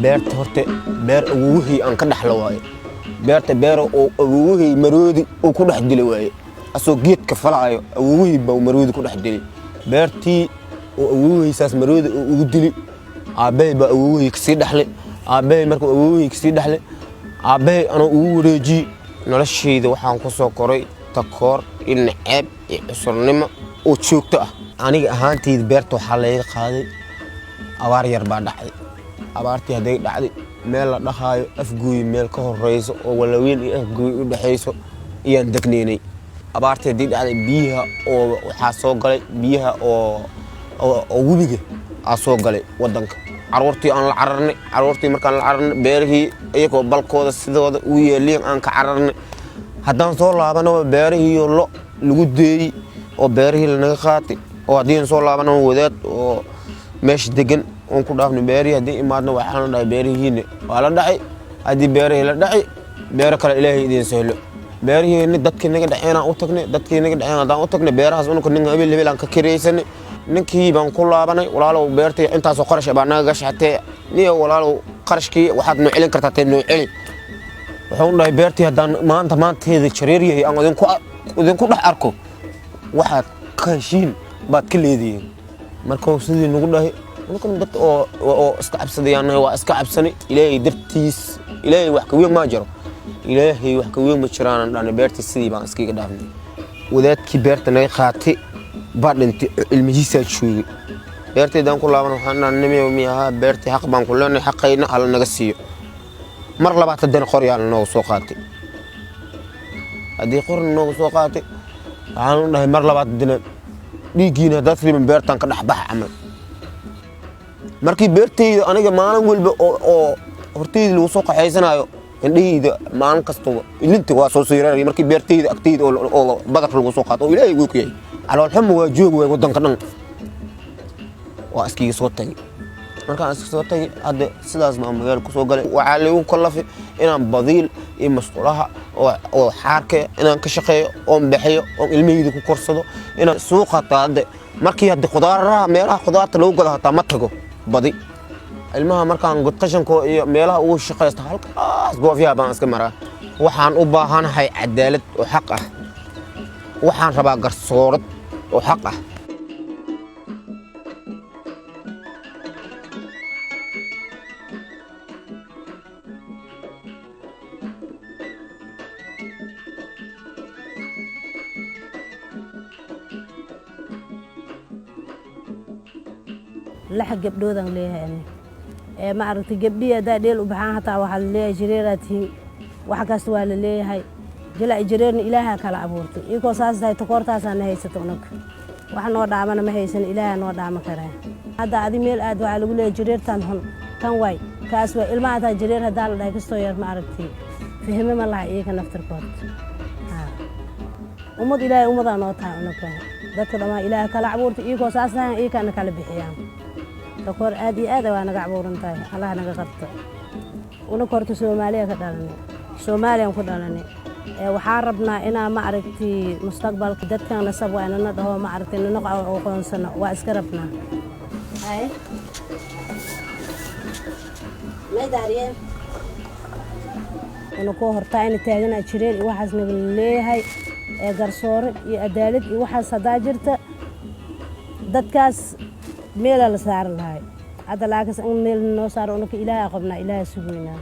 Beerta horte beer awowihii aan ka dhaxlo waaye. Beerta beer oo awowihii maroodi uu ku dhex dilay waaye, asoo geedka falaayo awowihii baa maroodi ku dhex dilay. Beertii oo awowihii saas maroodi uu ugu dili, aabbahay baa awowihii kasii dhexlay. Aabbahay markuu awowihii kasii dhexlay, aabbahay anuu ugu wareejiyey. Noloshayda waxaan ku soo koray takoor iyo naceeb iyo cusurnimo oo joogto ah. Aniga ahaantayda beerta waxaa layga qaaday, abaar yar baa dhacday. Abaartii hadday dhacday, meel la dhaqaayo Afgooyi meel ka horeyso oo Walaweyn iyo Afgooyi u dhexayso ayaan degnaynay. Abaartii haddii dhacday, biyaha oo waxaa soo galay, biyaha oo webiga aa soo galay wadanka. Caruurtii aan la cararnay. Caruurtii markaan la cararnay, beerihii iyagoo balkooda sidooda u yeeliin aan ka cararnay. Haddaan soo laabanaba, beerihii lo lagu deeyey oo beerihii lanaga qaatay, oo haddii aan soo laabanaba wadaad oo meesha degan oon ku dhaafnay beerihii. Haddii imaadna, waxaa la dhahay beerihiina waa la dhacay. Haddii beerihii la dhacay, beero kale Ilaahay idiin sahlo. Beerihiina dadkii naga dhaceenaan u tagnay. Dadkii naga dhaceen haddaan u tagnay, beerahaas unka nin hebel hebel aan ka kiraysanay. Ninkii baan ku laabanay: "Walaalow, beertii intaasoo qarash baa naga gashatee, niyo walaalow, qarashkii waxaad noo celin kartaa tee noo celi." Wuxuu dhahay: "Beertii haddaan maanta maanteeda jareer yahay aan idinku dhex arko, waxaad ka heshiin baad ka leedihiin." Markuu sidii nagu dhahay, unkan dad oo iska cabsadayaan, waa iska cabsanay. Ilaahay dartiis, Ilaahay wax ka weyn maa jiro, Ilaahay wax ka weyn ma jiraan dhanay. Beertii sidii baan iskaga dhaafnay. Wadaadkii beerta naga qaatay baa dhintay, ilmihiisaa joogay. Beertaydaan ku laaban, waxaan dhahay: "Nimiyow, miyahaa beertii xaq baan ku leenahay, xaqayna hala naga siiyo." Mar labaad haddana qoryaa nooga soo qaatay. Haddii qorna nooga soo qaatay, waxaan u dhahay mar labaad haddana: "Dhiiggiina haddaad riban, beertaan ka dhex baxa." Camal markii beertayda aniga maalin walba oo hortayda lagu soo qaxaysanayo, indhahayda maalin kastaba ilinta waa soo siiraraya. Markii beertayda agtayda oo badarka lagu soo qaato oo Ilaahay uu ku yahay, caloolxuma waa joog waay. Waddanka dhan waa iskiga soo tagay. Markaan iska soo tagay, hadda sidaas baan magaala kusoo galay. Waxaa laygu kallafay inaan badiil iyo masqulaha oo xaarka inaan ka shaqeeyo oon bixiyo oon ilmahayda ku korsado, inaan suuqa hataa hadda markii hadda khudaaraha meelaha khudaarta lagu gado hataa ma tago badi. Ilmaha markaan qashanko iyo meelaha ugu shaqaysta, halkaas goofyaha baan iska maraa. Waxaan u baahanahay cadaalad oo xaq ah. Waxaan rabaa garsoorad oo xaq ah. Lix gabdhoodaan leeyahay ani. Ee ma aragtay, gabdhihii haddaa dheel u baxaan hataa, waxaa la leeyahay jareeraa tihiin, wax kasta waa la leeyahay. Jalac jareerna Ilaahaa kala abuurtay. Iyagoo saas tahay, takoortaasaa na haysata. Unaga wax noo dhaamana ma haysan, Ilaahaa noo dhaama karaa. Hadda adi meel aad, waxaa lagu leeyahay jareertan xun, kan waay, kaas waay. Ilmaha hataa jareer haddaa la dhahay, kastoo yar, ma aragtay, fahme ma laha iyaga naftirkood. Ummad Ilaahay ummadaa noo tahay. Unaga dadka dhammaan Ilaaha kala abuurtay. Iyagoo saas tahay, iyagana kala bixiyaan. Takoor aad iyo aad waa naga abuuran tahay, Allah naga qabto. Unaka horta Soomaaliya ka dhalanay, Soomaaliyaan ku dhalanay. Waxaan rabnaa inaa, ma aragtay, mustaqbalka dadkan nasab waa inana dhaho, ma aragtay, nana aqoonsano waa iska rabnaa. Unakoo hortaa ina taaganaa jireen iyo waxaas nagala leeyahay ee garsoore iyo cadaalad iyo waxaas haddaa jirta, dadkaas meelaa la saari lahay. Hadda laakiin in meel noo saaro unaka Ilaaha qabnaa, Ilaaha sugoynaa.